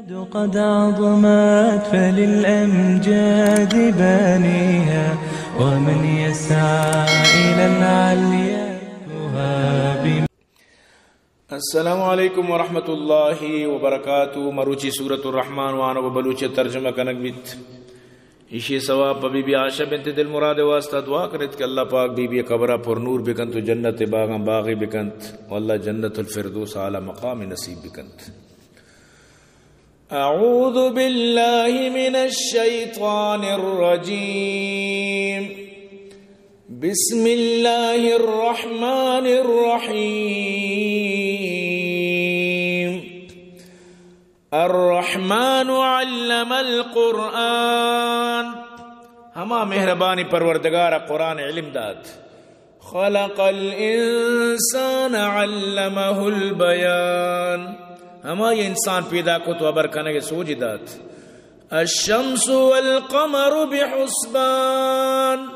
قد عظمت فللأمجاد بانيها، ومن يسعى إلى العليا يهاب. السلام علیکم ورحمۃ اللہ وبرکاتہ۔ مروچی سورۃ الرحمن وانگ و بلوچی ترجمہ کنگ بیت۔ ایشی ثواب پہ بی بی عائشہ بنت دل مراد واسطہ دعا کنت کہ اللہ پاک بی بی قبرہ پر نور بکنت و جنت باغاں باغی بکنت و اللہ جنت الفردوس اعلی مقام نصیب بکنت۔ اعوذ باللہ من الشیطان الرجیم۔ بسم اللہ الرحمن الرحیم۔ الرحمن علم القرآن۔ ہما مہربانی پروردگار قرآن علم دات۔ خلق الانسان علمہ البیان۔ ہمائی انسان پیدا کت و ہبر کنگ سوج دات۔ الشمس والقمر بحسبان۔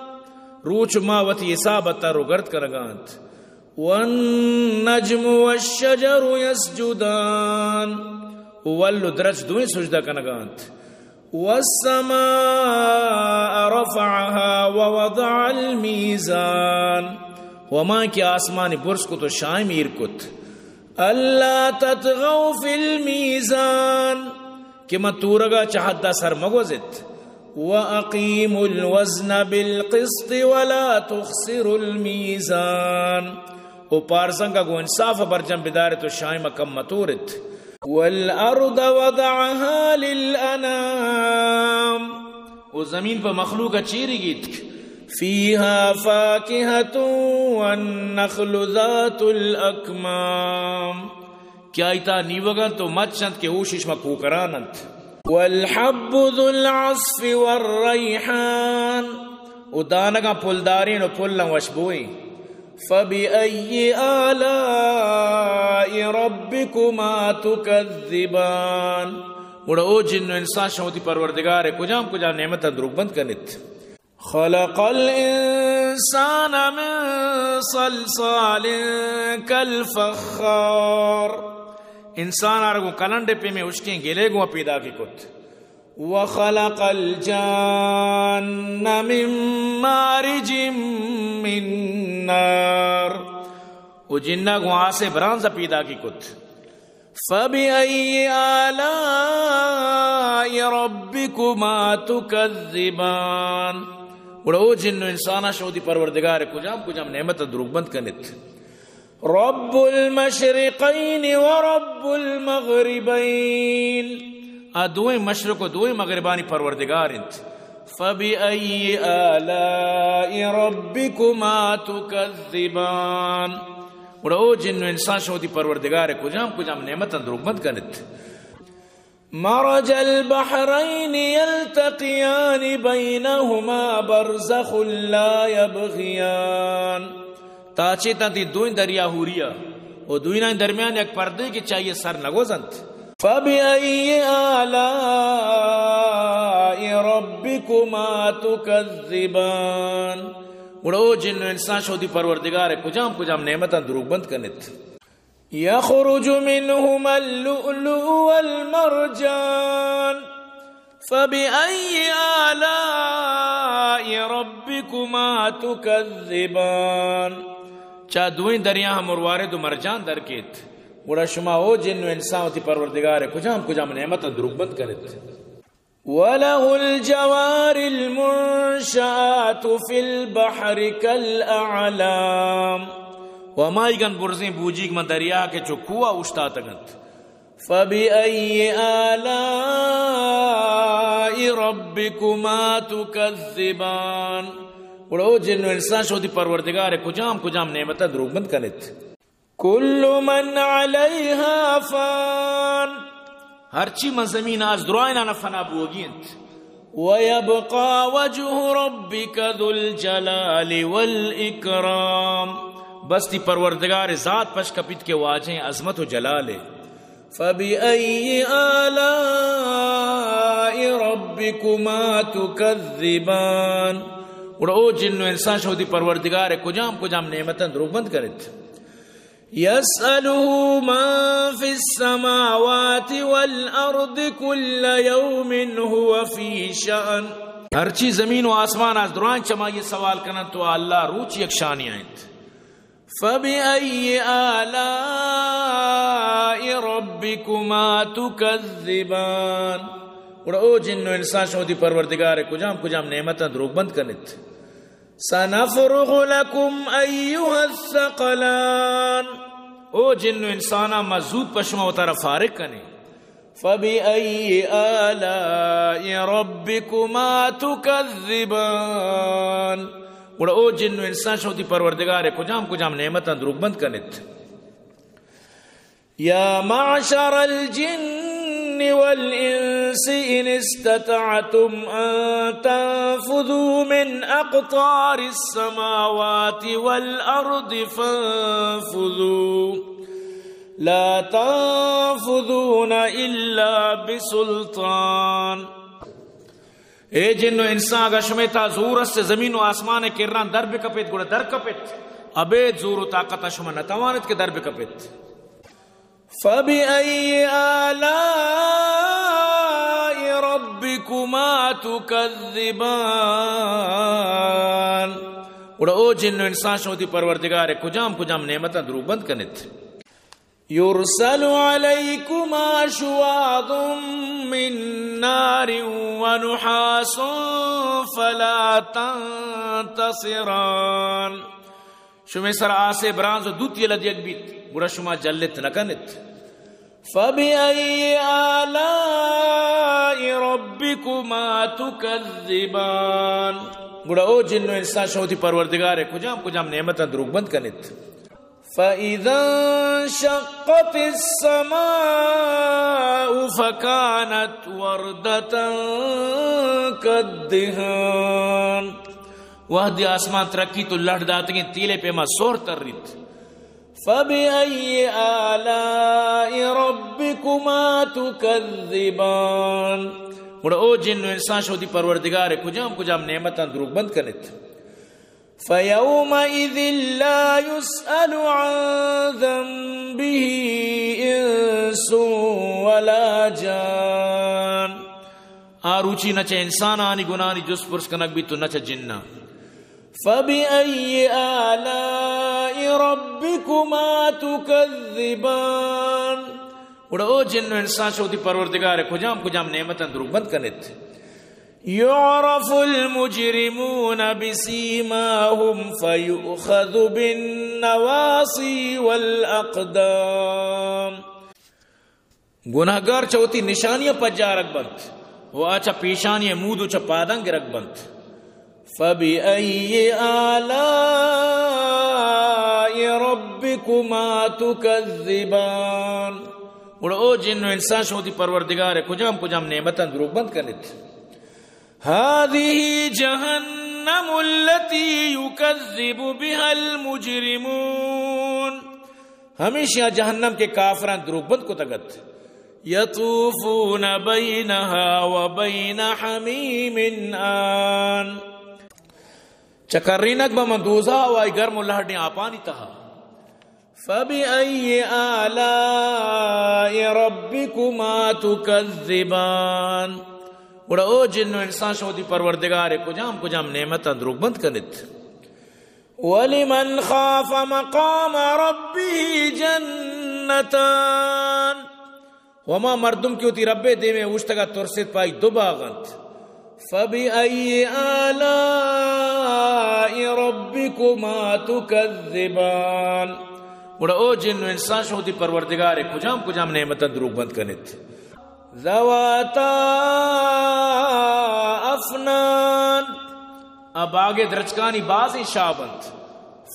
روچ ما وتی حساب تر و گرد کنگانت۔ والنجم والشجر يسجدان۔ ول و درچ دوئیں سجدہ کنگانت۔ والسماء رفعها ووضع الميزان۔ و ہما کہ آسمانی برز کت و شاہی میر کت۔ ألا تطغوا في الميزان۔ کہ من تورگا چہ حدا سر مگوزت۔ وأقيموا الوزن بالقسط ولا تخسروا الميزان۔ و پارزنگا گوں انصاف برجم بدارت و شاہی مکم متورت۔ والأرض وضعها للأنام۔ و زمین پہ مخلوق چیری گیتک۔ فيها فاكهة والنخل ذات الأكمام۔ کہ آئی تہا نیوگ انت و مچ انت کہ ہوش شما کوکران انت۔ والحب ذو العصف والريحان۔ و دانگاں پلدارین و پلاں وشبوئیں۔ فبأي آلاء ربكما تكذبان۔ گڑا او جن و انسان شما وتی پروردگار کجام کجام نعمتاں دروگ بند کنت؟ خلق الانسان من صلصال كالفخار۔ انسان آرا گوں کلنڈ پیمیں ہشکیں گلے گوں پیدا کی کت۔ وخلق الجان من مارج من نار۔ و جنہ گوں آسے برانز پیدا کی کت۔ فبأي آلاء ربكما تكذبان۔ گڑا او جن و انساناں شما وتی پروردگار کجام کجام نعمت دروگ بند کنت؟ رب المشرقين ورب المغربين۔ آ دوئیں مشرق و دوئیں مغربانی پروردگار انت۔ فبأي آلاء ربكما تكذبان۔ گڑا او جن و انسان شما وتی پروردگار کجام کجام نعمتاں دروگ بند کنت؟ مرج البحرين يلتقيان بينهما برزخ لا يبغيان۔ تاچے تاں تی دوئیں دریا ہوریا و دوئینانی درمیان یک پردے کہ چاہیے سر نگوزنت۔ فبأي آلاء ربكما تكذبان۔ گڑا او جن و انسان شما وتی پروردگار کجام کجام نعمتاں دروگ بند کنت؟ يخرج منهما اللؤلؤ والمرجان۔ فبأي آلاء ربكما تكذبان۔ چا دوئیں دریاہاں مروارد و مرجان درکیت۔ گڑا شما او جن و انسان وتی پروردگار کجام کجام نعمتاں دروگ بند کنت؟ وله الجوار المنشآت في البحر كالأعلام۔ و ہمائیگن برزیں بوجیگ من دریا کہ چو کوہ اوشتاتگنت۔ فبأي آلاء ربكما تكذبان۔ گڑا او جن و انسان شما وتی پروردگار کجام کجام نعمتاں دروگ بند کنت؟ كل من عليها فان۔ ہرچی من زمین آز درائینانا فنا بوگی انت۔ ويبقى وجه ربك ذو الجلال والإكرام۔ بس تی پروردگار ذات پش کپیت کہ واجہیں عظمت و جلالے۔ فبأي آلاء ربكما تكذبان۔ گڑا او جن و انسان شما وتی پروردگار کجام کجام نعمتاں دروگ بند کنت؟ يسأله من في السماوات والأرض كل يوم هو في شأن. ہرچی زمین و آسمان از درائیں چمائی سوال کننت و اللہ روچ یک شانی انت. فبأي آلاء ربكما تكذبان. گڑا او جن و انسان، شما وتی پروردگار کجام کجام نعمتاں دروگ بند کنت؟ سنفرغ لكم أيها الثقلان. او جن و انساناں، ما زوت پہ شما وتارا فارغ کنیں. فبأي آلاء ربكما تكذبان. گڑا او جن و انسان، شما وتی پروردگار کجام کجام نعمتاں دروگ بند کنت؟ يا معشر الجن والإنس إن استطعتم أن تنفذوا من أقطار السماوات والأرض فانفذوا لا تنفذون إلا بسلطان. اے جن و انسان، اگاں شمے تہا زور است زمین و آسمان کران در بکپت، گڑا در کپت. ابید زور و طاقت شما نتوانت کہ در بکپت. فبأي آلاء ربكما تكذبان. گڑا او جن و انسان، شما وتی پروردگار کجام کجام نعمتاں دروگ بند کنت؟ يرسل عليكما شواظ من نار ونحاس فلا تنتصران. شمے سر آسے برانز و دوت یلہ دیگ بیت، گڑا شما جلت نہ کنت. فبأي آلاء ربكما تكذبان. گڑا او جن و انسان، شما وتی پروردگار کجام کجام نعمتاں دروگ بند کنت؟ فإذا انشقت السماء فكانت وردة كالدهان. وہدے آسمان ترکیت و لڑ داتگیں تیلے پیما سہر تریت. فبأي آلاء ربكما تكذبان. گڑا او جن و انسان، شما وتی پروردگار کجام کجام نعمتاں دروگ بند کنت؟ فيومئذ لا يسأل عن ذنبه إنس ولا جان. آ روچی نہ چہ انسانانی گناہانی جست پرس کنگ بیت و نہ چہ جناں. فبأي آلاء ربكما تكذبان. گڑا او جن و انسان، شما وتی پروردگار کجام کجام نعمتاں دروگ بند کنت؟ يعرف المجرمون بسيماهم فيؤخذ بالنواصي والأقدام. گناہگار چہ وتی نشانیاں پجارگ بنت و آ چہ پیشانی مود و چہ پاداں گرگ بنت. فبأي آلاء ربكما تكذبان. گڑا او جن و انسان، شما وتی پروردگار کجام کجام نعمتاں دروگ بند کنت؟ هذه جهنم التي يكذب بها المجرمون. ہمیشی آ جہنم کہ کافراں دروگ بند کتگ ات. يطوفون بينها وبين حميم آن. چکرینگ بہ من دوزہ و آئی گرم و لہڈیں آپانی تہا. فبأي آلاء ربكما تكذبان. گڑا او جن و انسان، شما وتی پروردگار کجام کجام نعمتاں دروگ بند کنت؟ ولمن خاف مقام ربه جنتان. و ہما مردم کہ وتی رب ء دیم ء اوشتگ ء ترسیت، پہ آئی دو باغ انت. فبأي آلاء ربكما تكذبان. گڑا او جن و انسان، شما وتی پروردگار ء کجام کجام نعمتاں دروگ بند کنت؟ ذواتا افنان. آ باغ ء درچکانی بازیں شاہ بنت.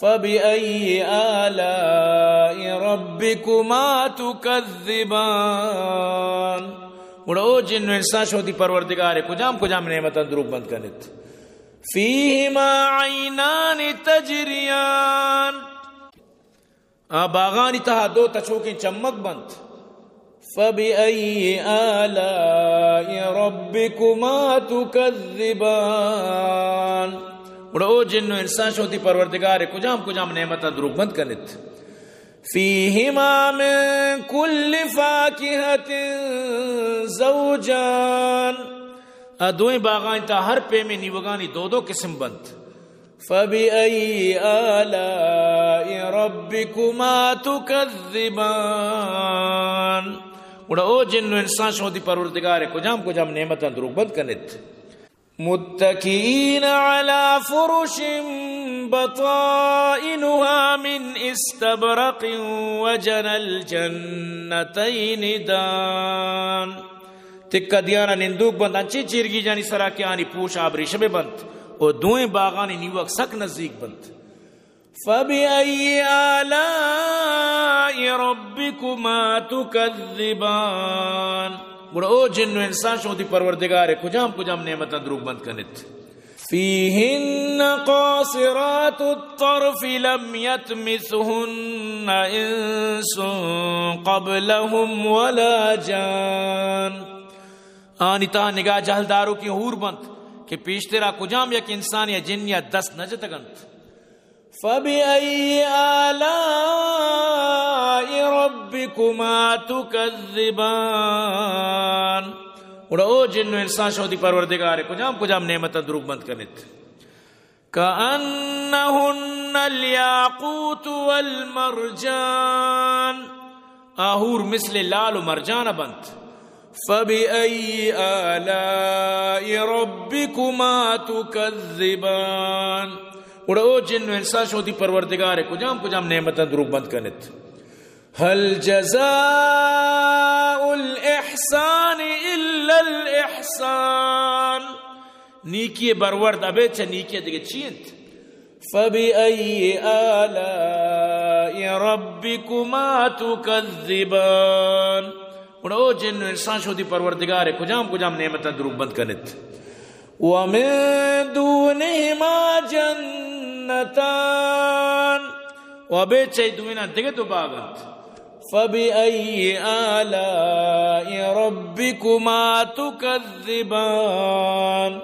فبأي آلاء ربكما تكذبان. گڑا او جن و انسان، شما وتی پروردگار ء کجام کجام نعمتاں دروگ بند کنت؟ فيهما عينان تجريان. آ باغانی تہا دو تچوکیں چمگ بنت. فبأي آلاء ربكما تكذبان. گڑا او جن و انسان، شما وتی پروردگار ء کجام کجام نعمتاں دروگ بند کنت؟ فیہما من کل فاکہۃ زوجان۔ آ دوئیں باغانی تہا ہر پیمیں نیوگانی دو دو قسم بنت۔ فبأی آلاء ربکما تکذبان۔ گڑا او جن و انسان، شما وتی پروردگار ءِ کجام کجام نعمتاں دروگ بند کنت؟ متکئین علی فرش بطائنها من استبرق وجنی الجنتین دان۔ تکہ دیانا نندوک بنت انچیں چیرگیجانی سرا کہ آنی پوش آبریشمے بنت و دوئیں باغانی نیوگ سک نزیک بنت۔ فبأی آلاء ربکما تکذبان۔ گڑا او جن و انسان، شما وتی پروردگار ءِ کجام کجام نعمتاں دروگ بند کنت؟ فیہن قاصرات الطرف لم یطمثہن انس قبلہم ولا جان۔ آنی تہا نگاہ جہل داروکیں حور بنت کہ پیشترا کجام یک انسان یا جن یا دست نہ جتگ انت۔ فبأی آلاء ربکما تکذبان۔ گڑا او جن و انسان، شما وتی پروردگار ءِ کجام کجام نعمتاں دروگ بند کنت؟ کأنہن الیاقوت والمرجان۔ آ حور مثل لال و مرجان بنت۔ فبأی آلاء ربکما تکذبان۔ گڑا او جن و انسان، شما وتی پروردگار ءِ کجام کجام نعمتاں دروگ بند کنت؟ هل جزاء الإحسان إلا الإحسان۔ نیکی ءِ برورد ابید چہ نیکی ءَ دگہ چی انت؟ فبأی آلاء ربکما تکذبان۔ گڑا او جن و انسان، شما وتی پروردگار ءِ کجام کجام نعمتاں دروگ بند کنت؟ ومن دونہما جنتان۔ و ابید چہ اے دوئیناں دگہ دو باغ انت۔ فبأی آلاء ربکما تکذبان۔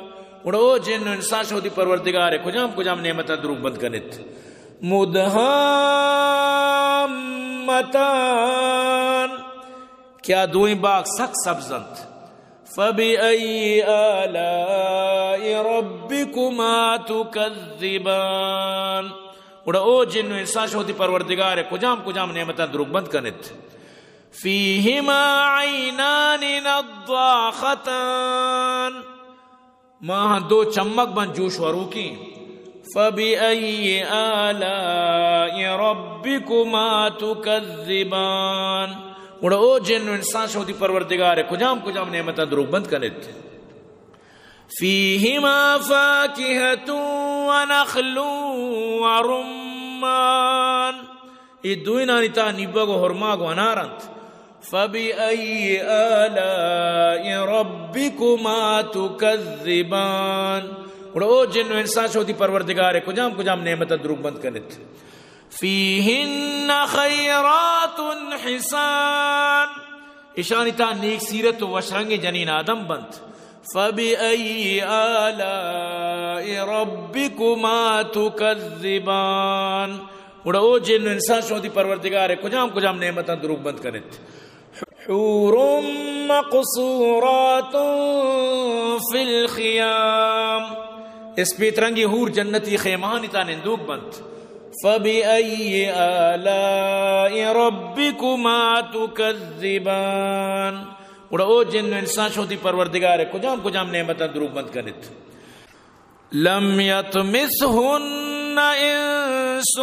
گڑا او جن و انسان، شما وتی پروردگار ءِ کجام کجام نعمتاں دروگ بند کنت؟ مدہامتان۔ کہ آ دوئیں باغ سک سبز انت۔ فبأی آلاء ربکما تکذبان۔ گڑا او جن و انسان، شما وتی پروردگار ءِ کجام کجام نعمتاں دروگ بند کنت؟ فیہما عینان نضاختان۔ ماہاں دو چمگ بنت جوش وروکیں۔ فبأی آلاء ربکما تکذبان۔ گڑا او جن و انسان، شما وتی پروردگار ءِ کجام کجام نعمتاں دروگ بند کنت؟ فیہما فاکہۃ و نخل و رمان۔ اے دوئینانی تہا نیبگ و ہرماگ و انار انت۔ فبأی آلاء ربکما تکذبان۔ گڑا او جن و انسان، شما وتی پروردگار ءِ کجام کجام نعمتاں دروگ بند کنت؟ فیہن خیرات حسان۔ اشانی تہا نیک سیرت و وش رنگیں جنین آدم بنت۔ فبأی آلاء ربکما تکذبان۔ گڑا او جن و انسان، شما وتی پروردگار ءِ کجام کجام نعمتاں دروگ بند کنت؟ حور مقصورات فی الخیام۔ اسپیت رنگیں حور جنتی خیمہانی تہا نندوک بنت۔ فبأی آلاء ربکما تکذبان۔ گڑا او جن و انسان، شما وتی پروردگار ءِ کجام کجام نعمتاں دروگ بند کنت؟ لم یطمثہن انس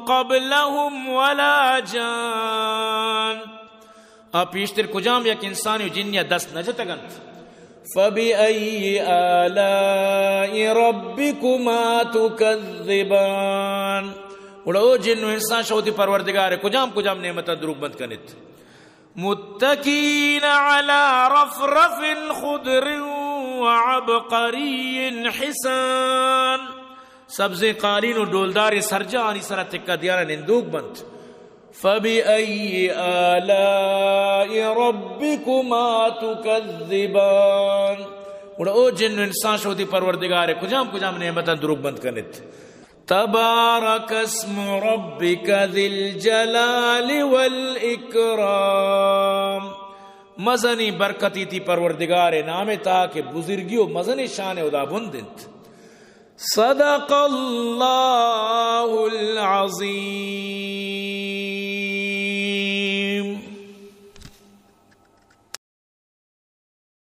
قبلہم ولا جان۔ آ پیشتر کجام یک انسانے و جنے ءَ دست نہ جتگ انت۔ فبأی آلاء ربکما تکذبان۔ گڑا او جن و انسان، شما وتی پروردگار ءِ کجام کجام نعمتاں دروگ بند کنت؟ متکئین علی رفرف خضر و عبقری حسان۔ سبزیں قالین و ڈولداریں سرجاہانی سرا تکہ دیانا نندوک بنت۔ فبأی آلاء ربکما تکذبان۔ گڑا او جن و انسان، شما وتی پروردگار ءِ کجام کجام نعمتاں دروگ بند کنت؟ تبارک اسم ربک ذی الجلال والإکرام۔ مزنیں برکتی تئی پروردگار ءِ نام ءَ تہا کہ بزرگی و مزنیں شان ءِ ہدابند انت۔ صدق اللہ العظیم۔